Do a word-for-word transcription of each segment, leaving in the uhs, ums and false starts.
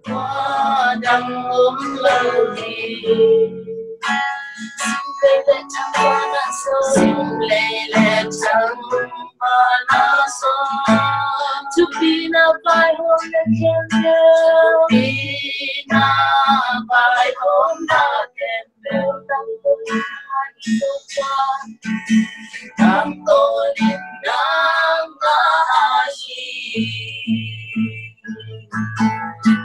Tua dang om lo hi. Sim lei le thangpaihna sawm. Sim lei le thangpaihna sawm. Thupina vaihawmna khempeuh. Thupina vaihawmna khempeuh. Tangko in nangmah ahi.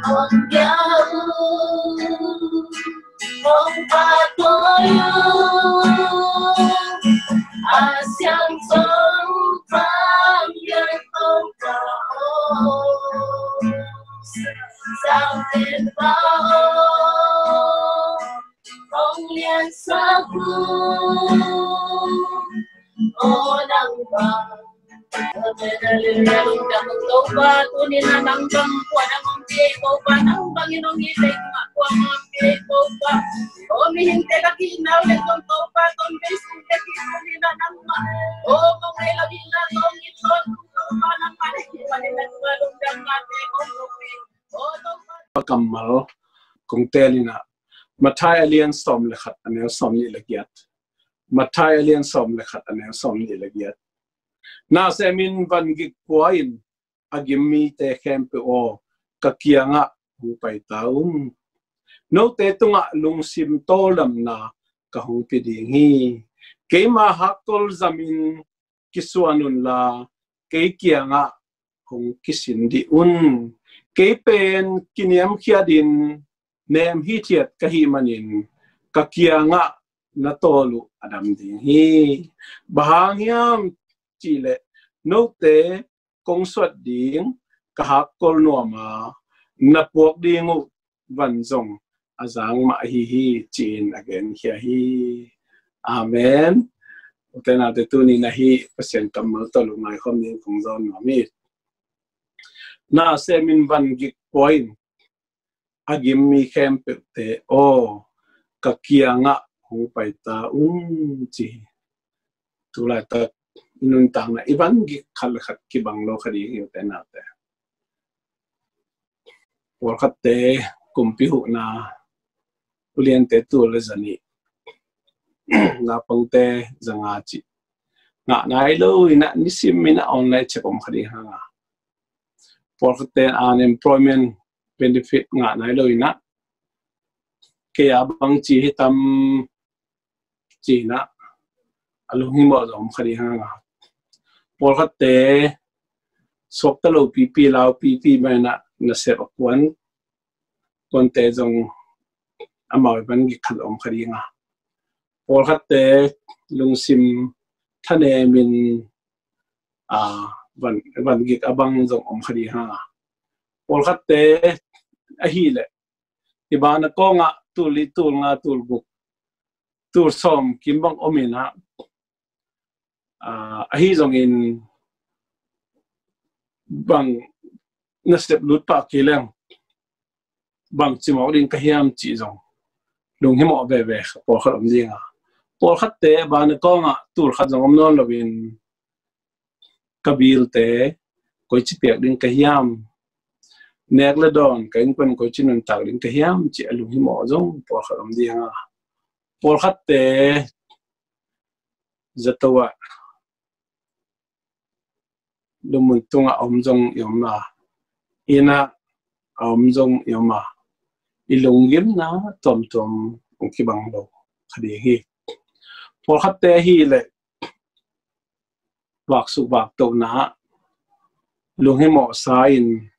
Hong pia uh, hong pahtawi uh, a siangtho vanglian Topa aw, Sangpenpa aw, hong liansak uh, aw nangmah. Amen. Hallelujah. Lungdam Topa, tuni-in ah nang bang kua dang om thei Topa, nang bangin hong it thei kua mah om thei Topa. Aw mihingte ka kihna uh leh zong Topa, ton bei sung ka kih tuni-in ah nangmah. Aw kong nei lo in ah zong it ton Topa, nangmah na kih panin nangmah lungdam mah te kong ko hi. Aw Topa. Kammal kong teel in ah Matthai a lian sawm le khat a neu sawmnih le giat. Matthai a lian sawm le khat a neu sawmnih le giat. Na semin van gik pua in, a gim mite khempeuh aw, ka kiangah hong pai ta un. Note tungah lungsim tawldamna ka hong pia ding hi. Keima hakkol zamin kisuan unla, kei kiangah hong kisin dih un. Kei pen kiniamkhiatin nem hithiat ka hih manin ka kiangah na tawl uh a dam ding hi. Bang hang hiam cihleh note kong suat ding ka hakkol nuam a, na puak ding uh van zong a zang mah ahi hi, ci-in a genkhia hi. Amen. Ute naute, tuni-in ahi Pasian kammal tawh lungngai khawm ding kong zawn nuam hi. Na semin van gik pua in, a gim mi khempeuhte aw, ka kiangah hong pai ta un, ci hi. Tulaitak i nuntakna i van gik khat le khat kibang lo kha ding hi ute naute. Pawlkhatte kumpi huhna, uliante tul le zanih, naupangte zanga cih ngah nai lo in ah, nisim in ah online check om kha ding hang a. Pawlkhatte unemployment benefit ngah nai lo in ah, kei a bang ci hi tam ci-in ah a lunghimawh zong om kha ding hang a. Pawlkhatte suakta lo pipi, lau pipi mah in ah nasep a kuan, kuante zong amau i van gik khat om kha ding a. Pawlkhatte lungsim thanemin a, van, van gik a bang zong om kha ding hang a. Pawlkhatte ahileh i bana kawngah tul li, tul nga, tul guk, tul sawm kim bang om in ah, a, ahi zongin bang nasep lut pah kei leng bang cimawk ding ka hiam cih zong lunghimawh veve pawlkhat om ding a. Pawlkhatte bana kawngah tul khat zong om nawn loin ka bilte koici piak ding ka hiam, nek le dawn ka innkuan koici nuntak ding ka hiam cih a lunghimawh zong pawlkhat om ding a. Pawlkhatte zato ah lungmun tungah a om zong i om a, inn ah a om zong i om a, i lunggimna tuamtuam hong kibang lo kha ding hi. Pawlkhatte ahileh vaksuk vaktohna ah lunghimawhsa in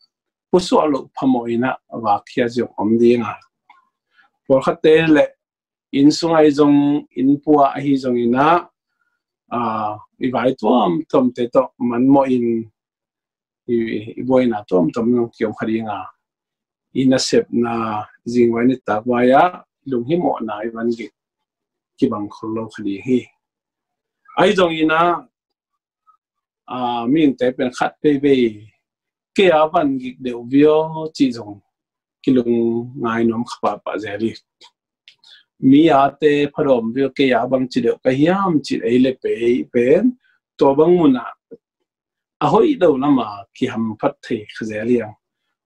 pusuah loh phamawh in ah vakkhia zong om ding a. Pawlkhatte leh inn sungah i zong, inn pua ahi zongin ah, a, i vai tuamtuamte tawh manmawh in i, i buaina tuamtuam zong kiom kha ding a, i nasepna zingvai nitak vai ah lunghimawhna i van gik kibang khol lo kha ding hi. Ahi zongin ah, a, mihingte pen khat veivei kei a van gik deuh vio cih zong kilungngai nuam kha pahpah zel hi. Mi ate phadawm vio kei a bang ci deuh ka hiam cih ei le pei pen tua bang munah a hoih deuh lamah kihamphat thei kha zel hi ang.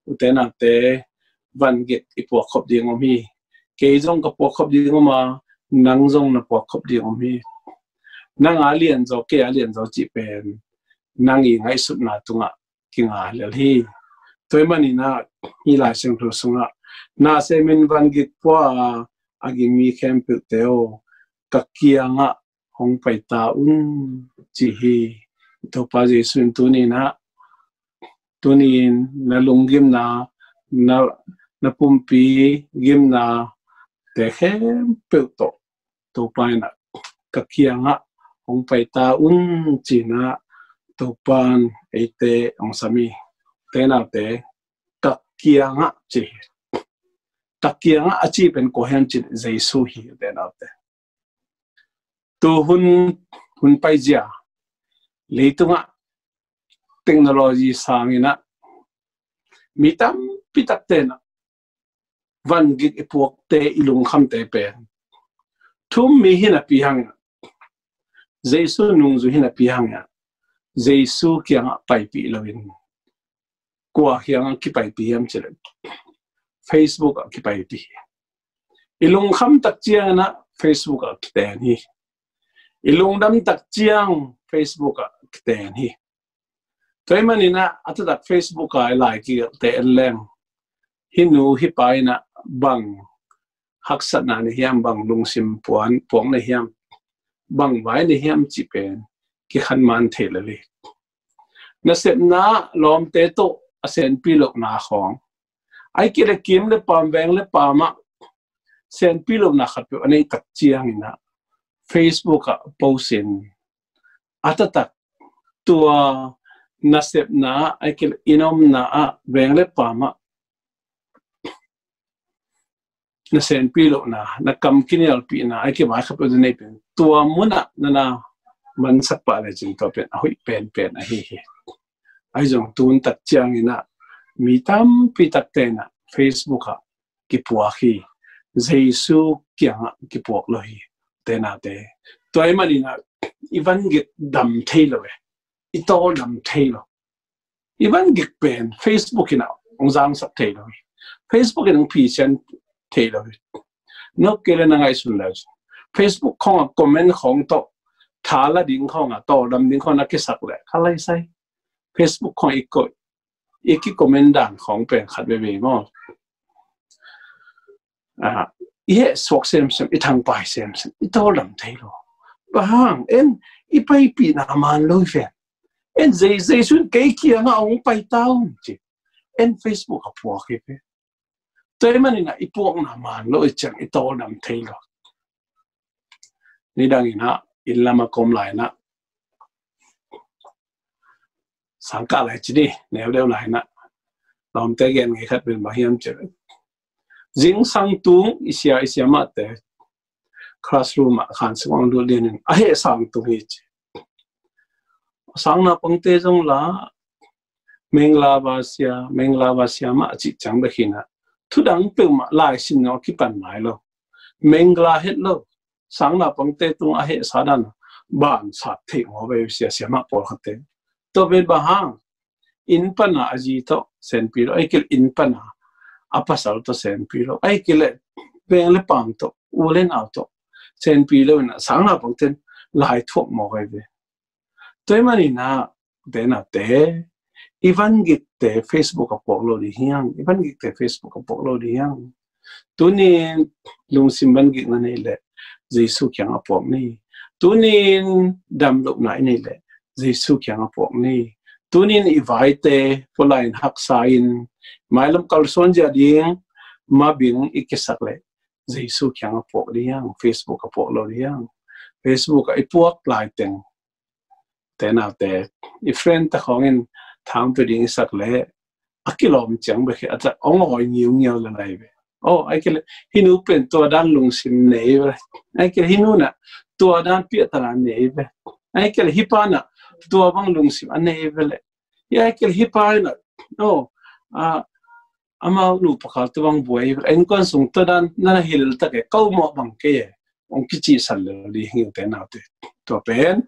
Ute naute, van gik i puak khop ding om hi. Kei zong ka puak khop ding om a, nang zong na puak khop ding om hi. Nang a lian zaw, kei a lian zaw cih pen nang i ngaihsutna tungah kinga lel hi. Tua ahih manin ah, hih Lai Siangtho sungah, na semin van gik pua a, a gim mi khempeuhte aw, ka kiangah hong pai ta un, ci hi. Topa Jesuh in tuni-in ah, tuni-in na lunggimna, na, na pumpi gimna te khempeuh tawh Topa in ah, ka kiangah hong pai ta un, ci-in ah Topa in eite hong sam hi. Te naute, ka kiangah ci hi. Ka kiangah a cih pen kua hiam cih leh Jesuh hi, te naute. Tu hun, hun paizia, leitungah technology sangin ah, mi tampi takte in ah, van gik i puakte, i lungkhamte pen, thu-um mi hi napi hangin ah, Jesuh nungzui hi napi hangin ah, Jesuh kiangah paipih loin, kua kiangah kipaipih hiam cih leh, Facebook ah kipaipih hi. I lungkham tak ciangin ah Facebook ah kiten hi. I lungdam tak ciang Facebook ah kiten hi. Tua ahih manin ah, a taktak Facebook ah i lai kigelhte en leng, hih nu hih pa in ah bang haksatna nei hiam, bang lungsim puan, puak nei hiam, bang vai nei hiam cih pen kikhanman thei lel hi. Nasepna lawmte tawh a senpi lohna khawng, ahih kei leh kim le paam, veng le paam ah senpi lohna khatpeuh a neih tak ciangin ah, Facebook ah post in, a taktak tua nasepna, ahih kei leh i omna ah, veng le paam ah na senpi lohna, na kam kinialpihna, ahih kei leh vai khatpeuh a neih pen, tua mun ah na na mansak pah lecin, tua pen a hoih penpen ahi hi. Ahi zong tu hun tak ciangin ah, mi tampi takte in ah Facebook ah kipuak hi. Jesuh kiangah kipuak lo hi, te naute. Tua ahih manin ah, i van gik dam thei lo e. I tawldam thei lo. I van gik pen Facebook in ah hong zangsak thei lo hi. Facebook in hong phisian thei lo hi. Note kei leh na ngaihsun leu, Facebook khawng ah comment khawng tawh, tha la ding khawng ah, tawldam ding khawng na kisak leh, kha lai sai. Facebook khawng i ko-, i ki comment dan khawng pen khat veve maw, ah, i heh suak semsem, i thangpai semsem, i tawldam thei lo. Bang hang, en, i paipihna man lo hi ven. En, Jei-, Jesuh in kei kiangah hong pai ta un ci. En, Facebook ah puak hi pen. Tua ahih manin ah, i puakna man lo ahih ciang i tawldam thei lo. Nidang in ah, inn lam ah ka om lai-in ah, sang kah lai ci ni, neu deuh lai-in ah, lawmte gen ngei khat pen bang hiam cih leh, zingsang tung i sia, i siamahte classroom ah khan sung hong lut lianin, a heh sang tung hi ci. Sang naupangte zong la, Menglava sia, Menglava siamah a cih ciang bek hi-in ah, thu dang peuhmah laisim nong kipan nai lo. Mengla het lo, sang naupangte tung a hehsa dan a, ban sat theih ngawh ve sia, siamah pawlkhatte. Tua pen bang hang, inn pan a a zi tawh senpi lo, ahih kei leh inn pan a a pasal tawh senpi lo, ahih kei leh veng le paam tawh, u le nau tawh senpi lo-in ah, sang naupangte in lai thuak mawk ahi ve. Tua ahih manin ah, te naute, i van gikte Facebook ah puak lo ding hiam, i van gikte Facebook ah puak lo ding hiam. Tuni-in lungsim van gik na neih leh, Jesuh kiangah puak ni. Tuni-in damlohna i neih leh, Jesuh kiangah puak ni. Tuni-in i vaite pulak in, haksa in, mailam kalsuan zia ding mabing i kisak leh, Jesuh kiangah puak ding hiam, Facebook ah puak lo ding hiam. Facebook ah i puak laiteng, te naute, i friend te khawng in thang pia ding i sak leh, a kilawm ciang bek hi, a tak hong awi ngiungiau le lai ve. Oh, ahih kei leh hih nu pen tua dan lungsim nei ve. Ahih kei leh hih nu in ah tua dan piahtana nei ve. Ahih kei leh hih pa in ah tua bang lungsim a nei ve leh. Ahih kei leh hih pa in ah, oh, a, amau nu pakhat tua bang buai ve. Innkuan sung tua dan na na hilh tak e, ko mawh bang kei e, hong kicihsan lel ding hi, te naute. Tua pen,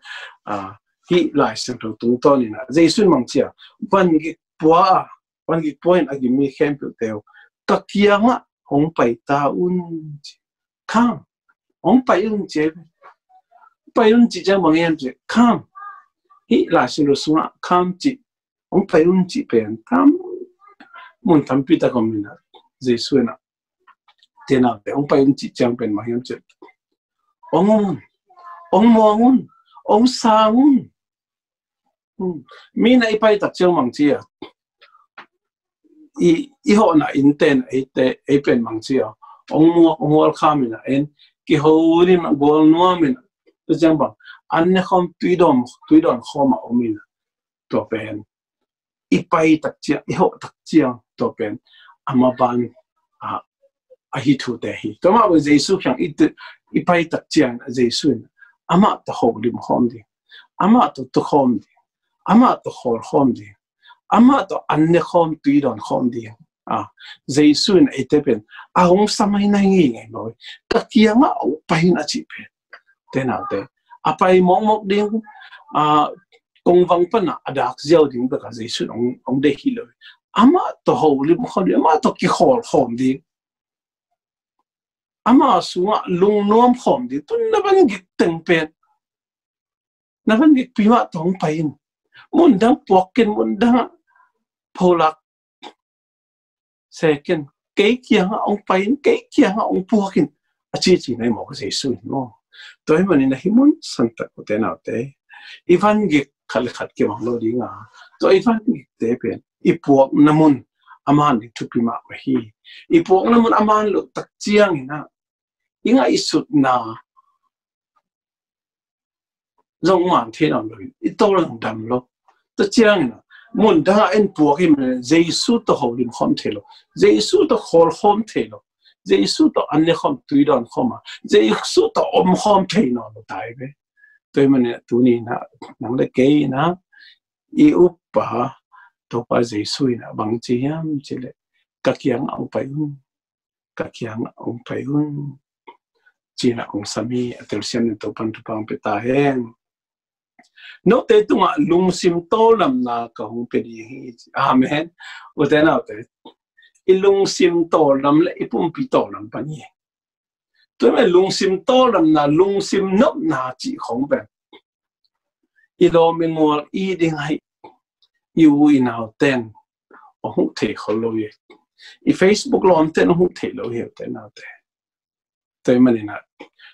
ah, hih Lai Siangtho tungtawn in ah, Jesuh in bang ci a, van gik pua a, van gik pua in a gim mi khempeuhte uh, ka kiangah hong pai ta un, ci. Come, hong pai un, ci. Pai un cih ciang bang hiam cih, come. Hih Lai Siangtho sungah come cih, hong pai un cih pen tam mun tampi tak om in ah, Jesu in ah, tena te hong pai un cih ciang pen bang hiam cih, hong um un, hong muang un, hong sang un. Hmm. Mi na i pai tak ciang mang ci a, i, i hawhna innte in eite, ei pen mang ci a, hong muak, hong hual kham in ah, en kiho in ah, gual nuam in ah, tua ciang bang, an ne khawm, tui dawn, tui dawn khawm a om in ah, tua pen i pai tak ciang, i hawh tak ciang, tua pen a maban a, a hi thute hi. Tua mah bang Jesu kiang i, i pai tak ciang Jesu in amah tawh holim khawm ding, amah tawh tu khawm ding, amah tawh khawl khawm ding, amah tawh an ne khawm, tui dawn khawm ding. A, Jesu in eite pen a hong sam ahi nai ngei ngei maw. Ka kiangah hong pai in a cih pen, te naute, a pai mawkmawk ding, a, kongvang pana a dak ziau ding bek a Jesu in hong, hong deih hi lo. Amah tawh holim khawm ding, amah tawh kikhawl khawm ding, amah sungah lungnuam khawm ding. Tun na van gik teng pen, na van gikpi mah tawh hong pai in. Mundang puak ken, mundang ah pholak se ken, kei kiangah hong pai in, kei kiangah hong puak in, a cici na hi maw ka Jesu in maw. Tua hi manin a hi mun santak ute naute, i van gik khat le khat kimang lo ding a, tua i van gikte pen i puakna mun a man ding thupi mahmah hi. I puakna mun a man loh tak ciangin ah, i ngaihsutna zong man thei nawn lo in, i tawldam lo. Tua ciangin ah, mundang ah en puak hi manin Jesu tawh holim khawm thei lo, Jesu tawh khawl khawm thei lo, Jesu tawh an ne khawm, tui dawn khawm a, Jesu tawh om khawm thei nawn lo tai ve. Tua hi manin ah tuni in ah, nang le kei in ah, i uppa Topa Jesu in ah bang ci hiam cih leh, ka kiangah hong pai un, ka kiangah hong pai un, ci-in ah hong sam hi. A telsiam in Topan thupha hong pia ta hen. Note tungah lungsim tawldamna ka hong pia ding hi. Amen. Ute naute, i lungsim tawldam le i pumpi tawldam pan hi. Tua hi manin lungsim tawldamna, lungsim nopna cih khawng pen i lawm i gual i ding ahi, i u i nau ten hong huh thei khol lo hi. I Facebook lawm ten hong huh thei lo hi, ute naute. Tua hi manin ah,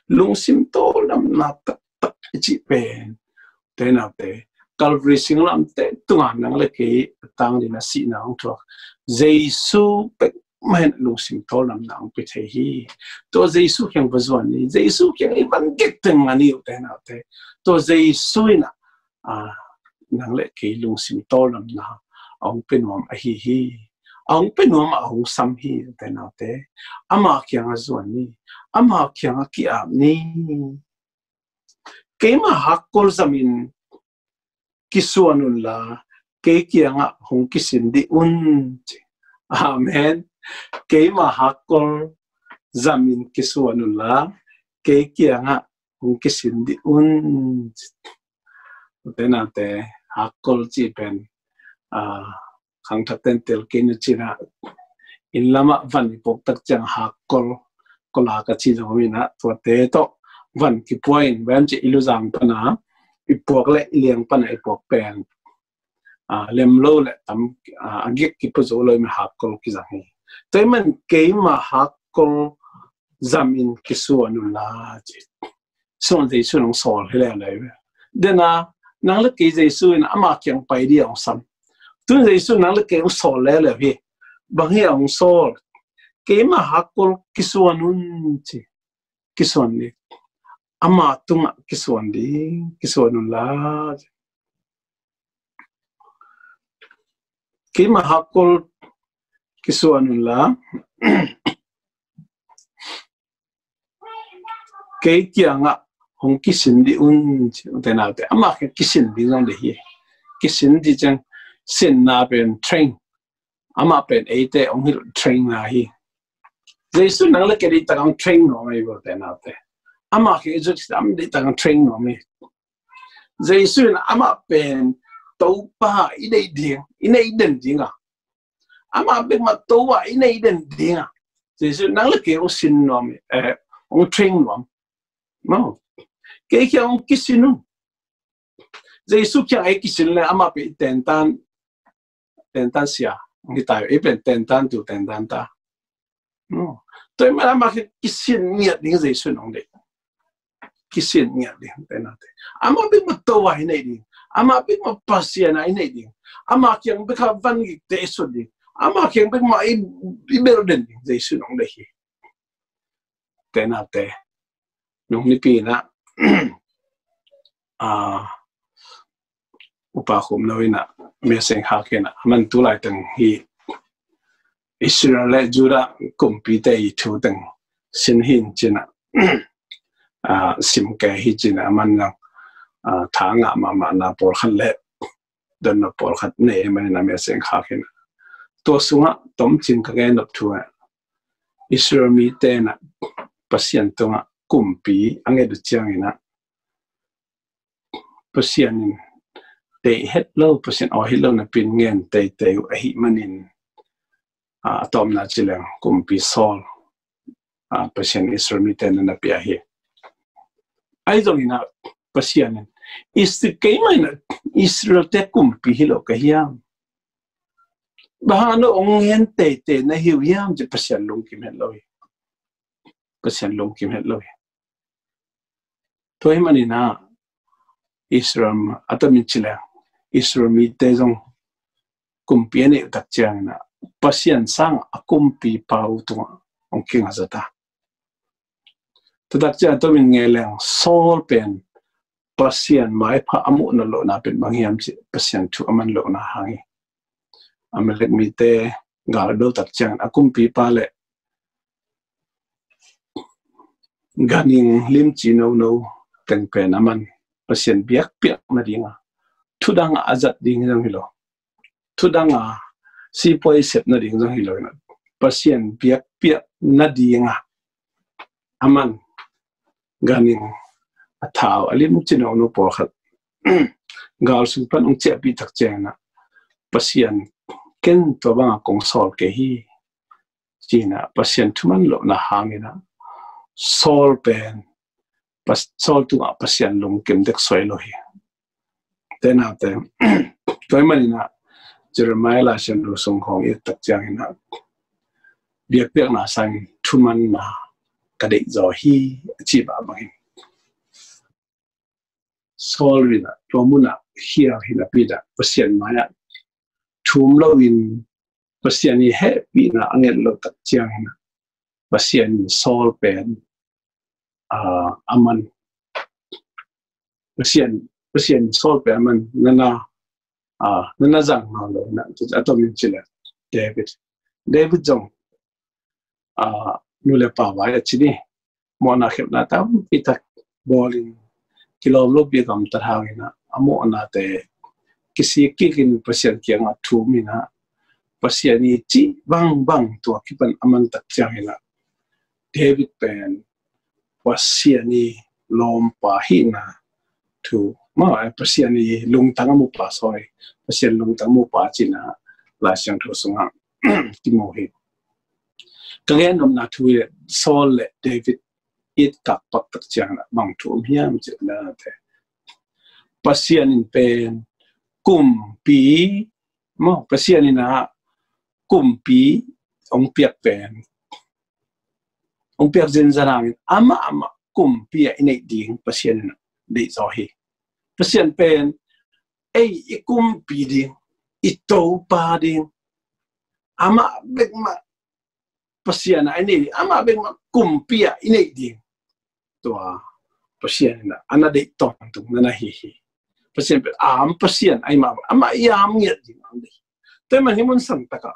lungsim tawldamna taktak i cih pen, ute naute, Calvary singlamteh tungah nang le kei a tang dingin a sihna hong thuak Jesu bek mah in lungsim tawldamna hong pia thei hi. Tua Jesu kiang va zuan ni, Jesu kiang i van gik teng man ni, ute naute. Tua Jesu in ah, a, nang le kei lungsim tawldamna a hong pia nuam ahi hi. A hong pia nuam, a hong sam hi, ute naute. Ama kiangah zuan ni, ama kiangah ki-ap ni. Keima hakkol zamin kisuan unla, kei kiangah hong kisin dih un, ci. Amen. Keima hakkol zamin kisuan unla, kei kiangah hong kisin dih un, ci. Ute naute, hakkol cih pen, a, khangthak ten tel kei ni cin ah, inn lamah van i puak tak ciang hakkol, kol a ka ci zong om in ah, tuate tawh van kipua in, van ci i luzang pana i puak le i liang pana i puak pen, a, lem lo le tam, a, a gik kipua zo lo in hakkol kizang hi. Tua hi man keima hakkol zamin kisuan unla, ci. Suan Jesu in hong sawl hi leuleu ve. Dena, nang le kei Jesu in ama kiang pai dih a hong sam. Tun Jesu in nang le kei hong sawl leuleu hi. Bang hi a hong sawl? Keima hakkol kisuan un, ci. Kisuan ni. Ama tungah kisuan dih, kisuan unla, ci. Keima hakkol kisuan unla, kei kiangah hong kisin dih un, ci. Ute naute, ama kiang kisin ding zong deih hi. Kisin dih ciang, sinna pen train. Ama pen eite hong hilh train na hi. Jesu nang le kei deih tak hong train nuam ahi ve, ute naute. Ama kiang i zut tak hong deih tak hong train nuam hi. Jesu in amah pen Topa i deih ding, i neih den ding a, Amah bek mah to a i nei den ding a. Jesu nang le kei hong sin nuam, eh, hong train nuam. No. Kei kiang hong kisin un. Jesu kiang ei kisin le amah pe i tentan, tentan sia. Hong hi tai, ei pen tentan tu, tentan ta. No. Tua i man amah kiang kisin ngiat ding Jesu nong dei. Kisin ngiat ding, tenate. Amah bek mah to a i nei ding. Amah bek mah Pasian a i nei ding. Amah kiang bek a van gik te i sut ding. Amah kiang bek mah i, i bel den ding. Jesu nong dei hi. Tenate. Nung nipi na. Ah, upa khum lo ina. Meseng hak ina. Aman tu lai teng hi. Israel le Judah kumpi te i thu teng. Sin hin cina. Ah, sim ke hi cina. Aman lang. Ah, tha ngah mahmah na pawlkhat le. Donna pawlkhat nei e manin a meseng khak hi na. Tua sungah tomcin ka gen nop thu ah Israel mite na Pasian tungah kumpi a nget uh ciangin ah Pasian in deih het lo, Pasian aw het lo na pin ngen teitei uh ahi manin, a, a tawpna ci leng kumpi Saul, a, Pasian Israel mite na na pia hi. Ahi zongin ah Pasian in Israel keimah in ah Israel te kumpi hi lo ka hiam? Bang hang no ong ngen teitei na hi uh hiam ci Pasian lungkim het lo hi. Pasian lungkim het lo hi. Tua hi manin ah Israel a tamin ci leng Israel mite zong kumpi a neih uh tak ciangin ah Pasian sang a kumpipa uh tungah ong kinga zata. Tua tak ciang a tamin ngei leng Saul pen Pasian maipha a muh na lohna pen bang hiam ci Pasian thu a man lohna hang hi. Amalek mite galdo tak ciangin a kumpipa le ganhing limci nono teng pen aman Pasian biakpiak nadinga thudang a zat ding zong hi lo. Thudang a sipuai sep nading zong hi lo ina Pasian biakpiak nadinga aman ganhing a thau a limci nono pawlkhat gal sung pan ong ciahpih tak ciangin ah Pasian ken tua banga kong sawl kei hi. Cina Pasian thuman lohna hangin ah Saul pen Saul tungah Pasian lungkim dek suai lo hi. Tenate tua hi manin ah Jeremiah Lai Siangtho sung khawng i et tak ciangin ah biakpiakna sangin thumanna ka deih zaw hi a ci bah bangin Saul in ah tua munah hial hi napi dah Pasian mai-ah thum loin Pasian i hehpihna a nget lo tak ciangin ah Pasian in Saul pen, ah, aman Pasian, Pasian Saul pen aman nana, ah, nana zang nawn lo na a tomin ci le David. David zong, ah, nu le pa vai a ci ni mawhna khepna tampi tak bawlin kilawm lo pi gamtat hangin ah a mawhnate kisik kikin Pasian kiangah thum in ah Pasian i cih bangbang tua kipan a man tak ciangin ah David pen Pasian i lawmpa hihna thu, ma, Pasian i lungtang a mupa, sorry, Pasian lungtang a mupa cina Lai Siangtho sungah kimu hi. Ka gen nopna thu i Saul le David it kak pak tak ciangin ah bang thu om hiam cih na te Pasian in pen kumpi, maw, Pasian in ah kumpi ong piak pen ong piak zenzen hangin amah amah kumpi ah i neih ding Pasian in ah deih zaw hi. Pasian pen ei i kumpi ding, i topa ding, amah bek mah Pasian ah i neih ding, amah bek mah kumpi ah i neih ding. Tua Pasian in ah a na deih tawntung na na hi hi. Pasian pen a om Pasian ahi mah, amah i om ngiat ding a om ding. Tua man hi mun sang takah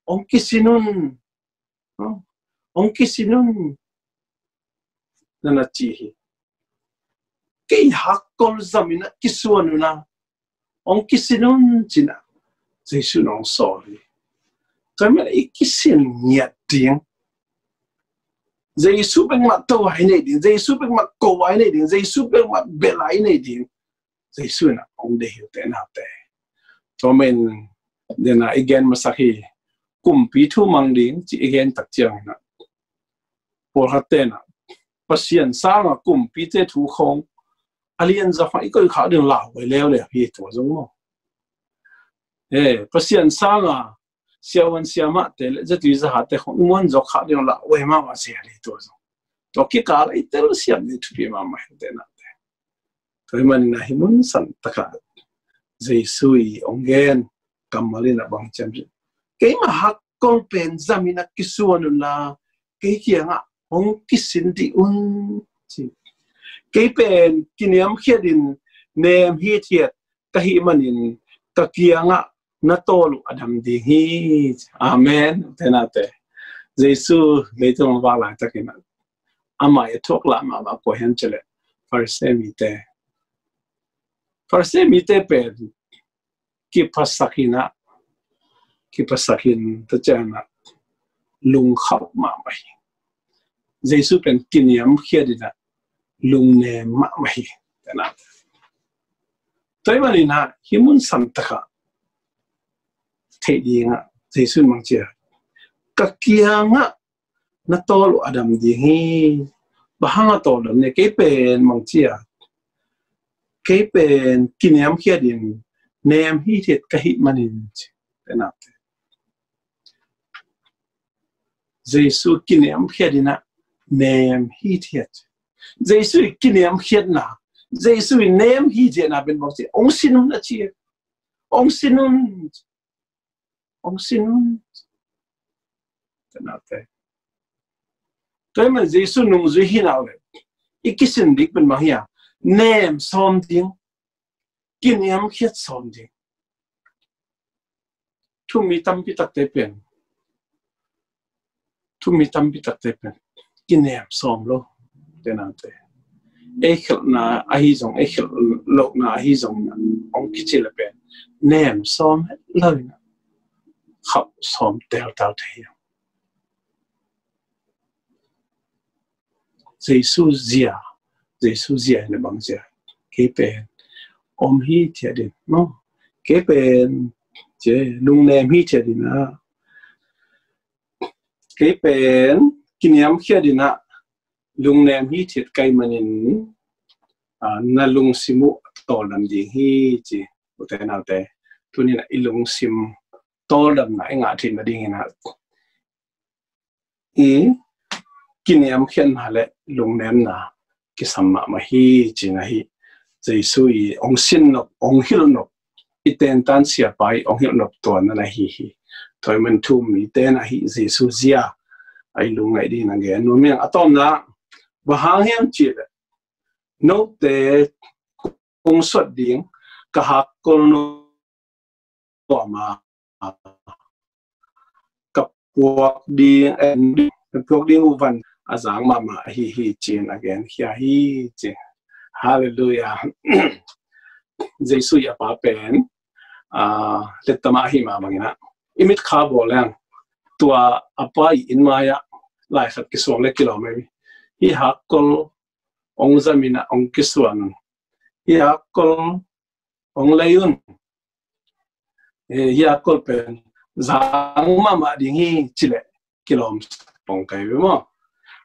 ong kisin un, ong kisin un na na ci hi. Kei hakkol zamin ah kisuan un a ong kisin un cina Jesu nong sawl hi. Tua man i kisin ngiat ding. Jesu bek mah to a i neih ding, Jesu bek mah ko a i neih ding, Jesu bek mah bel a i neih ding. Jesu in ah ong deih hi uh tenate. Tua man Dena i gen masak hi, kumpi thu mang ding ci i gen tak ciangin ah, pawlkhat ten ah Pasian sanga kumpite thu khawng a lian zawk hang i koih khak ding lau vai leuleu hi, tua zong maw. Eh, Pasian sanga siavuan siamahte le zatui zahate khawng i muan zawk khak ding lau vai mahmah sia hi, tua zong. Tua kikal i telsiam ding thupi mahmah hi, dena te. Tua hi manin ah hih mun san takah Jesu i ong gen kammal in ah bang ciam ci, keima hakkol pen zamin ah kisuan unla, kei kiangah hong kisin dih un, ci. Kei pen kiniamkhiatin nem hithiat ka hih manin ka kiangah na tawl uh a dam ding hi. Amen. Tenate, Jesu leitung a vak laitakin ah amah i thuak lah mahmah kua hiam cih leh Pharisee mite. Pharisee mite pen kiphasak in ah, kiphasak in, tua ciangin ah lungkhauh mahmah hi. Jesu pen kiniamkhiatin ah lungnem mahmah hi, tenate. Tua hi manin ah hih mun san takah theih dingah Jesu in bang ci a, ka kiangah na tawl uh a dam ding hi. Bang hang a tawldam ne, kei pen bang ci a, kei pen kiniamkhiatin nem hithiat ka hih manin, ci. Tenate, Jesu kiniamkhiatin ah nem hithiat. Jesu i kiniamkhiatna, Jesu i nem hithiatna pen bang ci, ong sin un a ci. Ong sin un. Ong sin un. Tenate. Tua hi manin Jesu nungzui hi nak leh i kisin ding pen bang hiam? Nem sawm ding, kiniamkhiat sawm ding. Thumi tampi takte pen, thumi tampi takte pen kinem sawm lo, tenate. Ei khelhna ahi zong, ei khelh lohna ahi zong, ong kici le pen nem sawm het lo in ah khauh sawm teltal thei. Jesu zia, Jesu zia in ah bang zia? Kei pen om hithiat in, no? Kei pen, ci, lungnem hithiat in ah, kei pen kiniamkhiatin ah lungnem hithiat ka hih manin, ah, na lungsim uh tawldam ding hi, ci. U te nau te, tuni in ah i lungsim tawldamna i ngah theih nadingin ah i kiniamkhiatna le lungnemna kisam mahmah hi, ci-in ahi. Jesu i ong sin nop, ong hilh nop, i tentan siapa i ong hilh nop tua na na hi hi. Tua hi man thu-um mite na hi Jesu zia a i lungngaih dingin a gen nuam ing. A tawpna, bang hang hiam cih leh note kong suat ding ka hakkol nuam a, ka puak ding, eh, ka puak ding uh van a zang mahmah ahi hi, ci-in a genkhia hi, ci. Halleluiah. Jesu i a Pa pen, ah, letama ahi mah bangin ah, i mitkha bawl leng, tua a Pa i inn mai-ah lai khat kisuang le kilawm ahi. Hih hakkol ong zam in ah ong kisuan un. Hih hakkol ong lei un. Eh, hih hakkol pen zang mahmah ding hi, ci leh kilawm pong kai ve maw.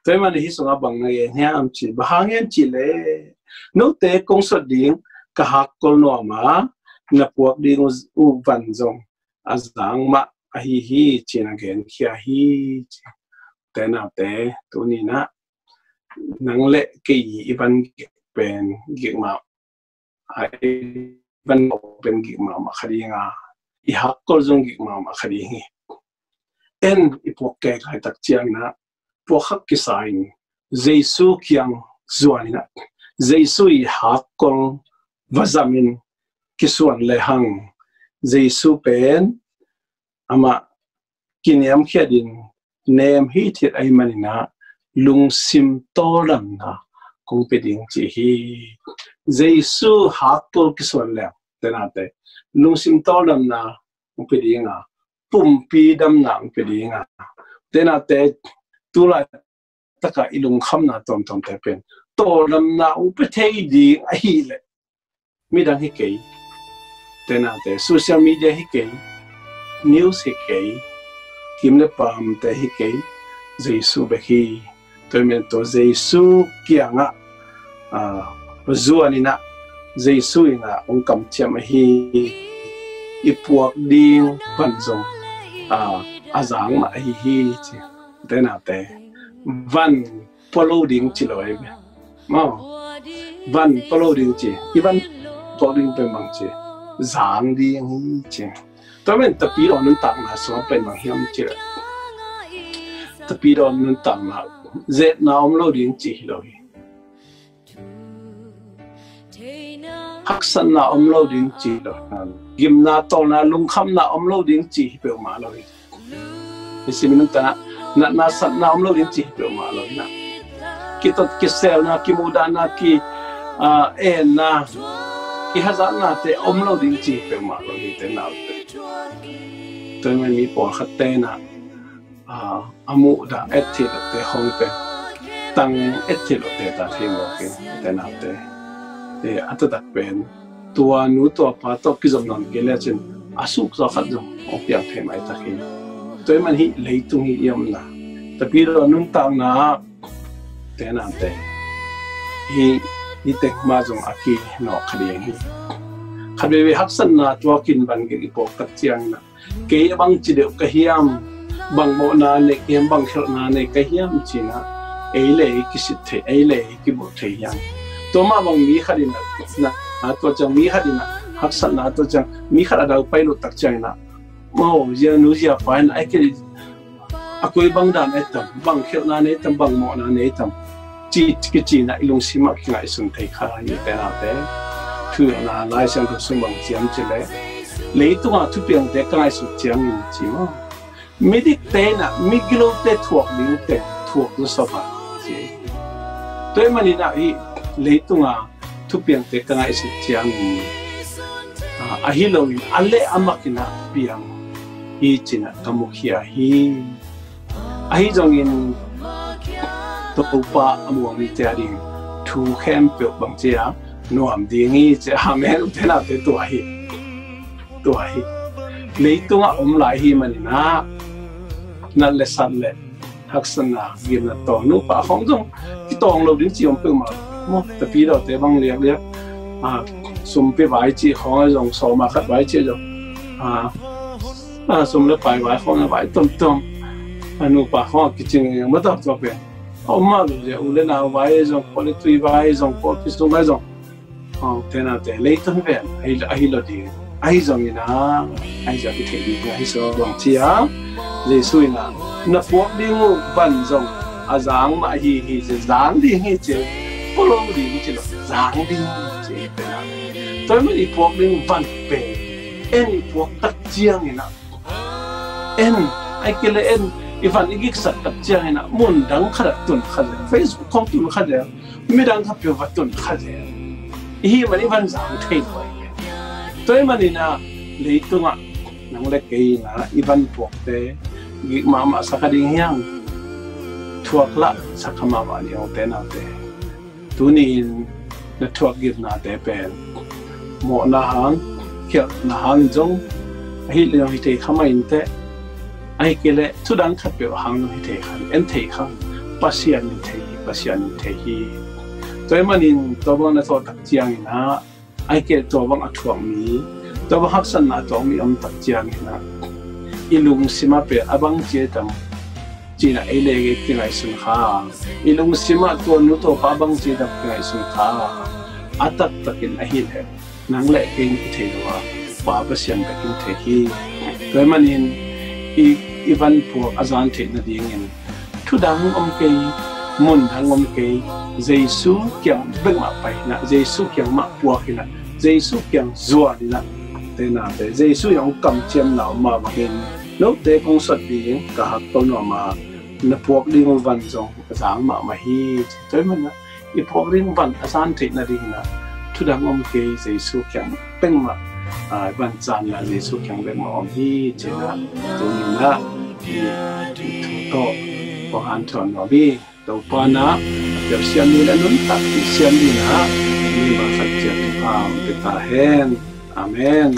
Tua hi man hih sungah bang na gen hiam cih, bang hang hiam cih leh note kong suat ding ka hakkol nuam a, na puak ding uh, uh van zong a zang mah ahi hi, ci-in a genkhia hi, ci. Te nau te, tuni in ah nang le kei i van gik pen gik mah, a, i van pen gik mahmah kha ding a, i hakkol zong gik mahmah kha ding hi. En i puak kek laitak ciangin ah puak khak kisa in Jesu kiang zuan in ah, Jesu i hakkol va zam in kisuan le hang, Jesu pen amah kiniamkhiatin nem hithiat ahih manin ah lungsim tawldamna kong pia ding, ci hi. Jesu hakkol kisuan leng, te nau te, lungsim tawldamna kong pia ding a, pumpi damna kong pia ding a, te nau te, tulai taka i lungkhamna tuamtuamte pen tawldamna hong pia thei ding ahih leh midang hi kei, te nau te, social media hi kei, news hi kei, kim le pamte hi kei, Jesu bek hi. Tua ahih manin tua Jesu kiangah, ah, zuan inah, Jesu inah hong kamciam ahi, i puak ding van zong, ah, a zang mah ahi hi ci. Te nate, van pua lo ding ci lo ahi ve. Maw, van pua lo ding ci, i van puak ding pen bang ci, zang ding hi ci. Tua men tapidaw nuntakna sungah pen bang hiam ci leh, tapidaw nuntakna, zetna om lo ding ci hi lo hi. Haksatna om lo ding ci hi lo hi. Gimna, tawlna, lungkhamna om lo ding ci hi peuhmah lo hi. Nisim i nuntakna, natna satna om lo ding ci hi peuhmah lo hi na. Kitot kiselna, kimuhdahna, ki, ah, enna, kihazatnate om lo ding ci hi peuhmah lo hi te naute. Tua ahih manin mi pawlkhatte na, ah, a muhdah et theih lohte hong pen, tang et theih lohte ta thei mawk in te naute. Eh, a taktak pen tua nu tua pa tawh kizom nawn kei lecin a suk zaw khat zong hong piang thei maitak hi. Tua ahih manin hih leitung hih i omna, tapidaw nuntakna te nate, hih, hih teng mah zong a kinawk kha ding hi. Khat veivei haksatna tuakin van gik i puak tak ciangin ah, kei a bang ci deuh ka hiam, bang mawhna nei ka hiam, bang khelhna nei ka hiam ci-in ah, ei le ei kisit thei, ei le ei kibulh thei hiam? Tua mah bang mi khat in ah, na, tua ciang mi khat in ah, haksatna tua ciang mi khat a daupai lut tak ciangin ah, maw, zia nu zia pa in ah, ei kei a koi bang dan ei tam, bang khelhna nei tam, bang mawhna nei tam, ci, kici-in ah i lungsim ah kingaihsun thei kha hi te naute. Thuhilhna Lai Siangtho sung bang ci hiam ci leh, leitungah thupiangte ka ngaihsut ciangin ci maw. Midikte in ah migilote thuak dingte thuak zaw sawm a ci. Tua ahih manin ah hih leitungah thupiangte ka ngaihsut ciangin, ah, ahi loin a leh a mak in ah piang hi ci-in ah ka mukhia hi. Ahi zongin Topa a muang mite a ding thu khempeuh bang ci a nuam ding hi ci. Amen. Ute naute, tua hi. Tua hi. Leitungah om lai hi manin ah, nat le sat le haksatna, gimna tawng, nupa khawng zong kitawng lo ding ci om peuhmah. Maw, tapidawte bang liakliak, ah, sum pia vai cih khawng ah zong, sawma khat vai cih zong, ah, ah, sum le pai vai khawng ah vai tomtom, ah, nupa khawng ah kicing ing maw, tua pen a om mah lo zia. U le nau vai zong, khual le tui vai zong, khualpi sung vai zong, aw, te naute, leitung pen ahi, ahi lo ding. Ahi zongin ah, ahi zong i theih ding, ahi zong bang ci a, Jesu in ah, na puak ding uh van zong a zang mah ahi hi ci, zang ding hi ci, pua lo ding ci lo, zang ding hi ci, te na. Tua ahih manin i puak ding van pen, en i puak tak ciangin ah, en, ahih kei leh en, i van i giksak tak ciangin ah, mun dang khat ah tun kha zel, Facebook khawng tun kha zel, midang khat peuh va tun kha zel. I hih manin i van zang thei lo hi. Tua ahih manin ah, leitungah nang le kei in ah i van puakte gik mahmah sa kha ding hiam? Thuak lah sa kha mahmah ding, ute naute. Tuni-in na thuak gimnate pen mawhna hang, khialhna hang zong, ahi leh zong hi thei kha mah inteh. Ahih kei leh thudang khatpeuh hang zong hi thei kha, en thei kha, Pasian in thei hi, Pasian in thei hi. Tua ahih manin tua bang na thawh tak ciangin ah, ahih kei leh tua bang a thuak mi, tua bang haksatna a tuak mi om tak ciangin ah, i lungsim ah pen a bang ci tam, ci-in ah ei le ei kingaihsun kha. I lungsim ah tua nu tua pa bang ci tam kingaihsun kha. A taktakin ahih leh nang le kei in i thei lo a, Pa Pasian bek in thei hi. Tua ahih manin i, i van puak a zan theih nadingin thudang om kei, mun dang om kei, Jesu kiang bek mah pai in ah, Jesu kiang mah puak in ah, Jesu kiang zuan in ah, te naute, Jesu in hong kamciamna om mah bangin, note kong sawt ding ka hak to nuam a, na puak ding uh van zong a zang mahmah hi. Tua ahih manin ah i puak ding van a zan theih nadingin ah thudang om kei, Jesu kiang bek mah, ah, van zanna Jesu kiang bek mah om hi ci-in ah, tuni-in ah i thu tawh kong hanthawn nuam hi. Topa in ah a telsiam ni le nuntak siam ni-in ah mi bang khat ciat thupha hong pia ta hen. Amen.